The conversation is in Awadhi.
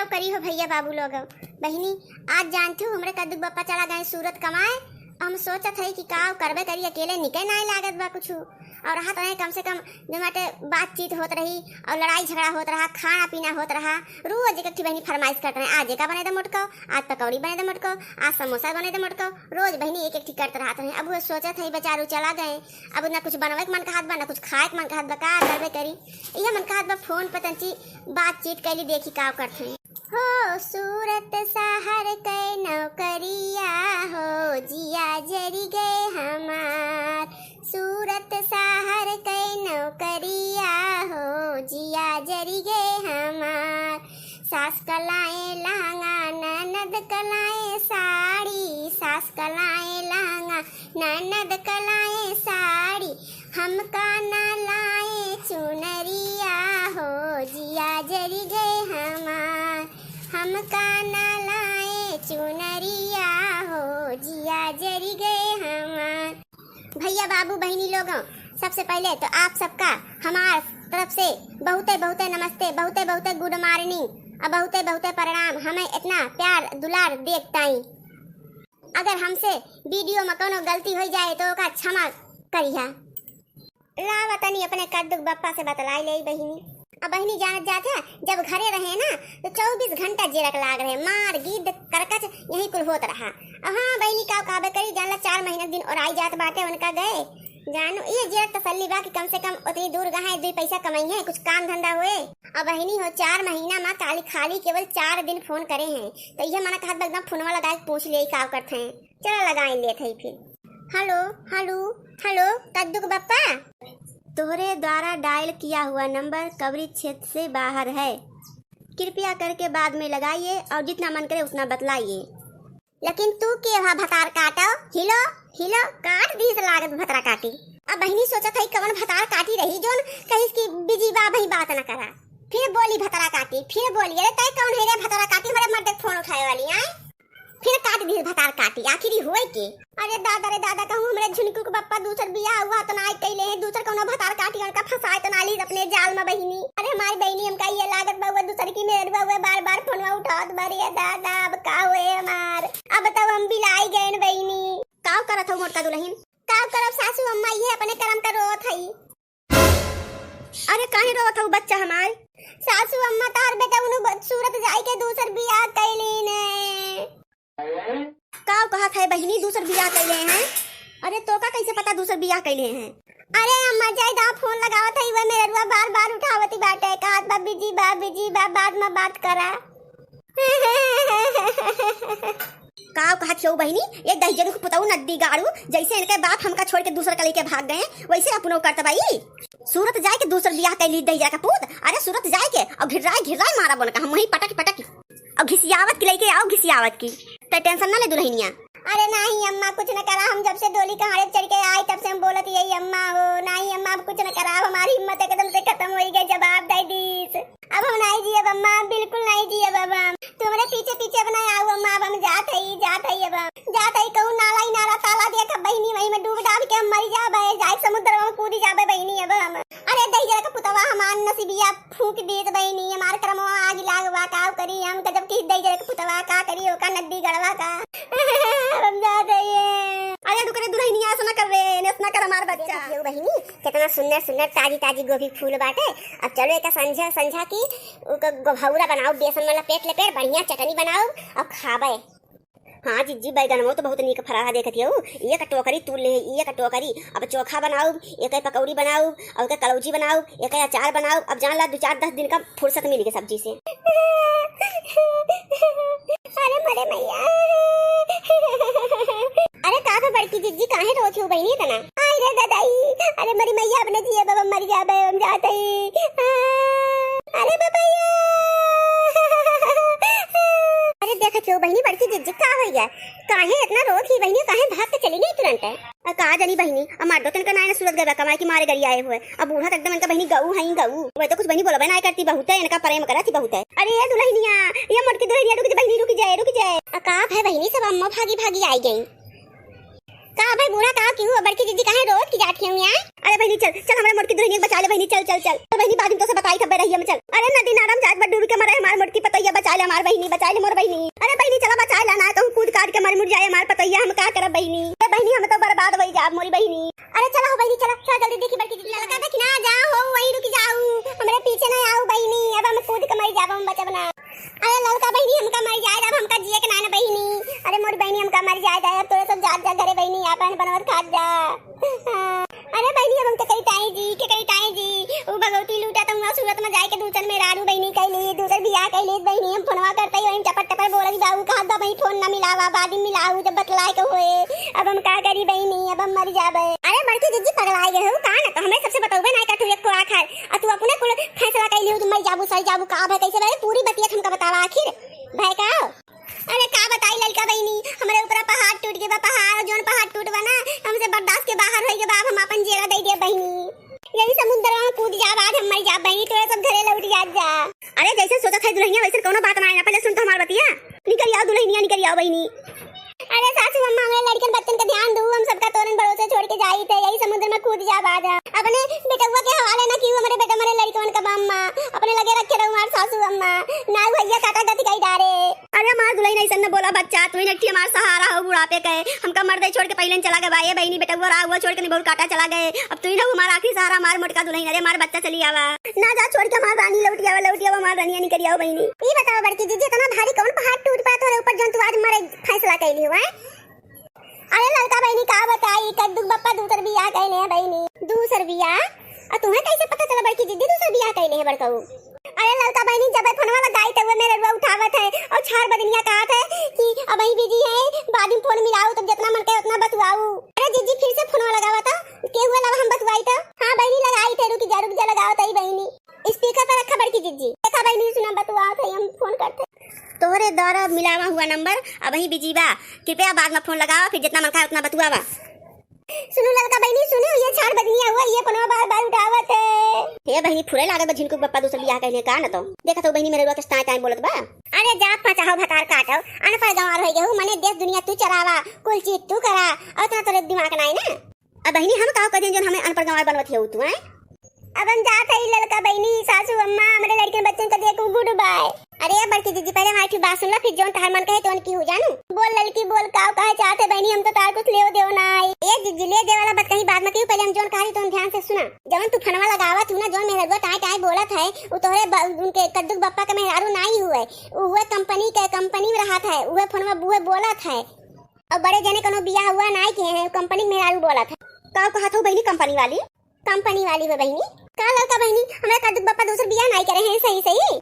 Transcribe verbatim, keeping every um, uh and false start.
करी हो भइया बाबू लोग। बहिनी, आज जानत हो हमरे कद्दू के बप्पा चला गए सूरत कमाए। हम सोचत हई कि का करबे करी, अकेले निके नाई लागत बा कुछु। और रहत रहे कम से कम जो बाटे बातचीत होत रही और लड़ाई झगड़ा होत रहा, खाना पीना होत रहा। रोज एक एक ठे बहिनी फरमाइश करत रहे, आज एका बने दे मोटको, आज पकौड़ी बने दे मोटको, आज समोसा बने दे मोटको। रोज बहिनी एक एक ठे करत रहत रहे। अब वो सोचत हई बेचारू चला गए, अब ना कुछ बनवे के मन कहत बा, ना कुछ खाए के मन कहत बा, का करबे करी। इहे मन कहत बा फोन पे तंची बातचीत कैली, देखी का करत हैं। हो सूरत शहर के नौकरिया हो, जिया जरी गए हमार। सूरत शहर के नौकरिया हो, जिया जरी गए हमार। सास कलाए लहंगा, ननद कलाए साड़ी, सास कलाए लहंगा, ननद कलाए साड़ी, हमका ना लाए चुनरिया हो, जिया जरी गए हमार। हमका ना लाए चुनरिया हो, जिया जरी गए हमार। भइया बाबू बहिनी लोगों, सबसे पहिले तो आप सबका हमार तरफ से बहुते बहुते नमस्ते, बहुते बहुते good morning और बहुते बहुते प्रणाम। हमें इतना प्यार दुलार देख ताई। अगर हमसे video में कौनो गलती होइ जाए तो ओका क्षमा करिहा। लावा तनी अपने कद्दू के बप्पा से बतलाई ले बहिनी। अब बहिनी जानत जात है, जब घरे रहे ना तो चउबीस घंटा जेरक लाग रहे, मार गिद्ध करकच यही कुल होत रहा। अब हाँ बहिनी का कहबे करी, जान ला चार महीना के दिन और आई जात बाटे उनका गए। जानू ये जेरक तसल्ली बा कि कम से कम उतनी दूर गए दुई पैसा कमाई है, कुछ काम धंधा होए। अब बहिनी हो चार महीना मा काली खाली केवल चार दिन फोन करे हैं, तो ये मना कहत बा एकदम फोनवा लगाए के पूछ ले का करत हैं। चला लगाए लेत है फिर। हेलो, हेलो, हेलो, कद्दू के बप्पा। तोहरे द्वारा डायल किया हुआ नंबर कवरेज क्षेत्र से बाहर है, कृपया करके बाद में लगाइए और जितना मन करे उतना बतलाइए। लेकिन तू के भा भतार काटो, हिलो, हिलो, काट दीस लागत भतरा काटी। अब बहिनी सोचत है कवन भतार काटी रही जोन कहिस कि बिजी बा, भाई बात ना करा। फिर बोली भतरा काटी, फिर बोली, अरे तय कौन है रे भतरा काटी, हमारे मर्द के फोन उठाए वाली आए। फिर काट दिल भतार काटी, आखिरी होए के। अरे दादा रे दादा, कहूँ हमरे झुनकू के बप्पा दूसर बियाह हुआ तो नाई कैले हैं, दूसर कौनो भतार काटी उनका फंसाए तो नाली अपने जाल में बहिनी। अरे हमारी बहिनी हमका ये लागत बा, दूसर की मेहर बा, बार बार फोनवा उठावत बा रे दादा, अब का होए हमार? अब तब हम बिलाई गए बहिनी। काव करत हो मोटका दुल्हन? काव करब सासू अम्मा, ये अपने करम का रोत हई। अरे काहे रोवत हऊ बच्चा हमार? सासू अम्मा, तार बेटा उनु ब-, सूरत जाई के दूसर बियाह कैली ने। का कहत है बहिनी, दूसर बियाह कैले हैं? अरे तोका कैसे पता दूसर बियाह कैले हैं? अरे अम्मा, जाई दा फोन लगावत है, वह मेहरुआ बार बार उठावती बाटे, कहत बा बिजी बा, बिजी बा, बाद में बात करा। का कहत हऊ बहिनी, ये दहिजरू के पुतऊ नद्दी गाड़ू, जैसे इनके बाप हमका छोड़ के दूसर का लेके भाग गए, वैसे अपनो करत बाई। सूरत जाए के दूसर बियाह कैली दहिजरा का पूत। अरे सूरत जाए के और घिर्राए घिर्राए मारा बन का हम वहीं पटक पटक और घिसियावत की लेके आओ घिसियावत की। ते टेंशन ना ले दुल्हनिया। अरे नाही अम्मा, कुछ न करा, हम जब से डोली कहाड़े चढ़ के आई तब से हम बोलत यही अम्मा हो, नाही अम्मा, अब कुछ न करा, अब हमारी हिम्मत एकदम से खत्म हो गई, जवाब दे दीस। अब हम नाही जियब अम्मा, बिल्कुल नाही जियब अब हम। तू हमरे पीछे पीछे अब ना आऊ अम्मा, अब हम जात हई, जात हई, अब हम जात हई, कहूँ नाला ही नाला ताला देख, अब बहिनी वहीं में डूब डाब के हम मरी जाबे, जाए समुद्र में कूदी जाबे बहिनी अब हम। अरे दहिजरा का पुतवा हमार नसीबिया फूंक देत बहिनी, हमार करमवा आग लागवा, का करी हम, गजब की दहिजरा का पुतवा, का करी ओका नद्दी गड़वा का। अब हम जात हई। अरे रुक रे दुल्हनिया, ऐसा ना कर रे, ऐसा ना कर हमार बच्चा। देखियो बहिनी, कितना सुंदर सुंदर ताजी ताजी गोभी फूल बाटे। अब चलो एक संझा संझा की ओकर गोभौरा बनाओ, बेसन में लपेट लपेट बढ़िया चटनी बनाओ और खाबे। हाँ जिज्जी, बैगनवो तो बहुत नीक फरा है, देखत हऊ, एक टोकरी तूल ले, एक टोकरी। अब चोखा बनाउब, एक पकौड़ी बनाउब, और एक कलौजी बनाउब, एक अचार बनाउब। अब जान ला, दो चार दस दिन का फुर्सत मिल गई सब्जी से। अरे मरे मैया। अरे का बा बड़की जिज्जी, काहे रोत हो बहिनी इतना? आई रे दादाई, अरे मरी मैया, अपने जिया बाबा मर जाबे, हम जात हई। अरे बाबा ये। अरे देखत हो बहिनी, बड़की जिज्जी का भैया, काहे इतना रोत ही बहिनी, काहे भाग के चली गई तुरंत है? आ का जानी बहिनी, अब मर्दो तनका नाई ना सूरत गए बा कमाए की मारे गरियाए हुए। अब बूढ़ा तो एकदम इनका बहिनी गऊ हई गऊ। वह तो कुछ बहिनी बोलबे नाई करती, बहुत है इनका प्रेम करत ही बहुत है। अरे ये दुल्हनिया, ये मोटकी दुल्हनिया, रुक जा बहिनी, रुक जाए, रुक जाए। आ का है बहिनी, सब अम्मा भागी भागी आई गई। का भाई बूढ़ा, का की हुआ, बड़की जिज्जी काहे रोत की जात है यहाँ? अरे बहिनी चल, चल हमारे मोटकी दुल्हनिया बचा ले बहिनी, चल चल चल। तो बहिनी बाद में तो से बताई तब रही हम चल। अरे नदी नारम जात बा डूब के मरे हमारे मोटकी पतैया, बचा ले हमार बहिनी, बचाइ ले मोर बहिनी। अरे बहिनी चला बचाइ ला, ना कहूँ कूद काट के मर मुर जाए हमार पतोहिया, हम का करब बहिनी? ए बहिनी हम तो बर्बाद होइ जाब मोरी बहिनी। अरे चला हो बहिनी चला, चला जल्दी देखी बड़की दीदी। ललका देखी ना जाओ हो, वहीं रुकि जाओ, हमरे पीछे ना आओ बहिनी, अब हम कूद के मर जाब, हम बचब ना। अरे ललका बहिनी हमका मर जाए, अब हमका जिए के ना ना बहिनी। अरे मोरी बहिनी हमका मर जाए, अब तोरे सब जात जा घरे बहिनी, आपन बनवत खात जा। अरे बहिनी, अब हम केकरी टाई जी, केकरी टाई जी। उ भगवती लूटा त हुआ सूरत में जाए के दूसर मेहरारू बहिनी कइली, दूसर बियाह कइली बहिनी। हम फोनवा करते ही वही चपर चपर बोलत बा, उ कहत बा, "बहिनी, फोन ना मिलावा, बाद में मिलाऊ जब बतलाए के होए।" अब हम का करी बहिनी, अब हम मर जाबे। अरे बड़की जिज्जी पगलाए गए हो का ना, तो हमें सबसे बतौबे ना करत हो एक ठो आखर, आ तू अपने कुल फैसला कइली हो, तू मर जाबू, सर जाबू, का भय कैसे भय, पूरी बतिया हमका बतावा आखिर भय का? अरे का बताई ललका बहिनी, हमरे ऊपरा पहाड़ टूट गए बा, पहाड़, जौन पहाड़ टूट बा ना, हमसे बर्दाश्त के बाहर होइ गए बा, अब हम आपन जियरा दे दे बहिनी। यही समुद्र में कूद जाब, आज हम मर जाब बहिनी, तोरे सब घरे लौट जात जा। अरे जैसे सोचत है दुल्हनिया, वैसे कोनो बात ना है ना, पहले सुन तो हमार बतिया। निकल आओ दुल्हनिया, निकल आओ बहिनी। अरे सासू अम्मा, हमरे लड़कन बच्चन का ध्यान दू, हम सबका तोरन भरोसे छोड़ के जाई थे, यही समुद्र में कूद जाब आज। अपने बेटउआ के हवाले ना कियो, हमरे बेटा, हमरे लड़कन का बा अम्मा, अपने लगे रखे रहू हमार सासू अम्मा, ना भैया काटा गति कई डारे। अरे हमार दुल्हन ऐसन न बोला बच्चा, तू ही नट्ठी हमार सहारा हो बुढ़ापे के। हमका मर्दे छोड़ के पहिले न चला गए बा। ए बहिनी, बेटउआ रहा हुआ छोड़ के निबहुर काटा चला गए। अब तू ही ना हमार आखिरी सहारा, हमार मोटका दुल्हन। अरे हमार बच्चा चली आवा। ना जा छोड़ के हमार रानी लौट आवा, लौट आवा हमार रानिया निकल आओ बहिनी। ई बताओ बड़की जी, इतना भारी कौन पहाड़ टूट पड़ा तोरे ऊपर जौन तू आज मरे फैसला कैली हो, हैं? अरे ललका बहिनी का बताई, कद्दू के बप्पा दूसर बियाह कैले हैं बहिनी। दूसर बियाह? और तुम्हें कैसे पता चला बड़की जिज्जी दूसर बियाह कैले हैं बड़कऊ? अरे ललका बहिनी, जब फोनवा लगाई तब मेहररुआ उठावत है और छार बदनिया कहत है कि अबहीं बिजी है, बाद में फोन मिलाऊ, तब जितना मन करे उतना बतुआऊ। अरे जिज्जी फिर से फोनवा लगावा था, के हुआ लगा हम बतुआई था। हाँ बहिनी लगाई थे, रुक जा रुक जा लगावत है बहिनी। स्पीकर पर रखा बड़की जिज्जी। देखा बहिनी सुना बतुआवत है, हम फोन करते। तोहरे द्वारा मिलावा हुआ नंबर अबहीं बिजी बा, कृपया बाद में फोन लगावा, फिर जितना मन करे उतना बतुआवा। सुनो ललका बहिनी, सुनो, ये छार बदनिया हुआ, ये फोनवा बार बार उठावत है। हे बहिनी, फुरे लागत बा, झिनकू के बप्पा दूसर बियाह कैले का न तो। देखत हो बहिनी, मेहररुआ के टाई टाई बोलत बा। अरे जा पाँच चाहो भतार काटो, अनपढ़ गंवार होइ गए हो, मने देश दुनिया तू चलावा, कुल चीज तू करा, और इतना तोरे दिमाग नाई ना। अब बहिनी हम का कर दें जौन हमें अनपढ़ गंवार बनवत हो तू, हैं? अब हम जात हई ललका बहिनी, सासू अम्मा, हमरे लड़कन बच्चन का देखू, good bye। अरे बड़की जिज्जी, पहले हमारी बात सुन ला, फिर जौन तहार मन कहे तौन किहू जानू। बोल ललकी बोल, काव कहे चाहत है बहिनी, हम तो तार कुछ लेव देव ना आई। ए जिज्जी, ले दे वाला बात कहीं बाद में किहू, पहले हम जौन कहा रही तौन ध्यान से सुना। जवन तू फोनवा लगावत हू ना, जौन मेहररुआ टाई टाई बोलत है, उ तोहरे ब-, उनके कद्दू के बप्पा के मेहरारू नाई हुए, उ हुए कंपनी के, कंपनी में रहत है, उहे फोनवा उहे बोलत है। और बड़े जने कोनो बियाह हुआ नाई किहे हैं, कंपनी के मेहरारू बोलत है। काव कहत हो बहिनी कंपनी वाली? कंपनी वाली हो बहिनी। का ललका बहिनी, हमरा कद्दू के बप्पा दूसर बियाह नाई करे हैं, सही सही?